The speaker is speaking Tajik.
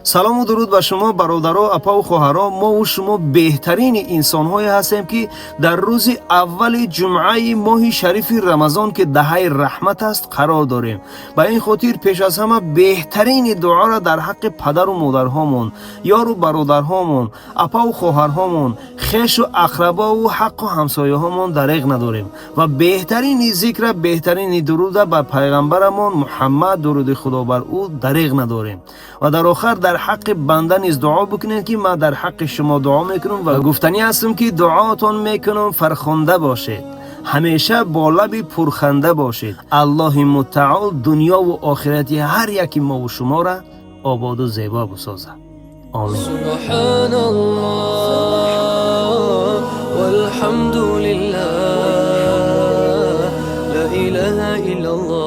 Салому дуруд ба шумо, бародаро, апаву хоҳаро. Мову шумо беҳтарини инсонҳое ҳастем, ки дар рӯзи аввали ҷумъаи моҳи шарифи Рамазон, ки даҳаи раҳмат аст, қарор дорем. Ба ин хотир пеш аз ҳама беҳтарини дуоро дар ҳаққи падару модарҳомон, ёру бародарҳомон, апаву хоҳарҳомон, хешу ақрабову ҳаққу ҳамсояҳомон дареғ надорем ва беҳтарини зикра, беҳтарини дуруда ба пайғамбарамон Муҳаммад, дуруди Худо бар ӯ, дареғ надорем. Ва дар охар дар ҳаққи банда низ дуо бикунед, ки ман дар ҳаққи шумо дуо мекунам ва гуфтанӣ ҳастам, ки дуоатон мекунам. Фархунда бошед, ҳамеша бо лаби пурханда бошед. Аллоҳи мутаол дунёву охирати ҳар яки мову шуморо ободу зебо бисозад. Омин. سبحان الله والحمد لله لا إله إلا الله.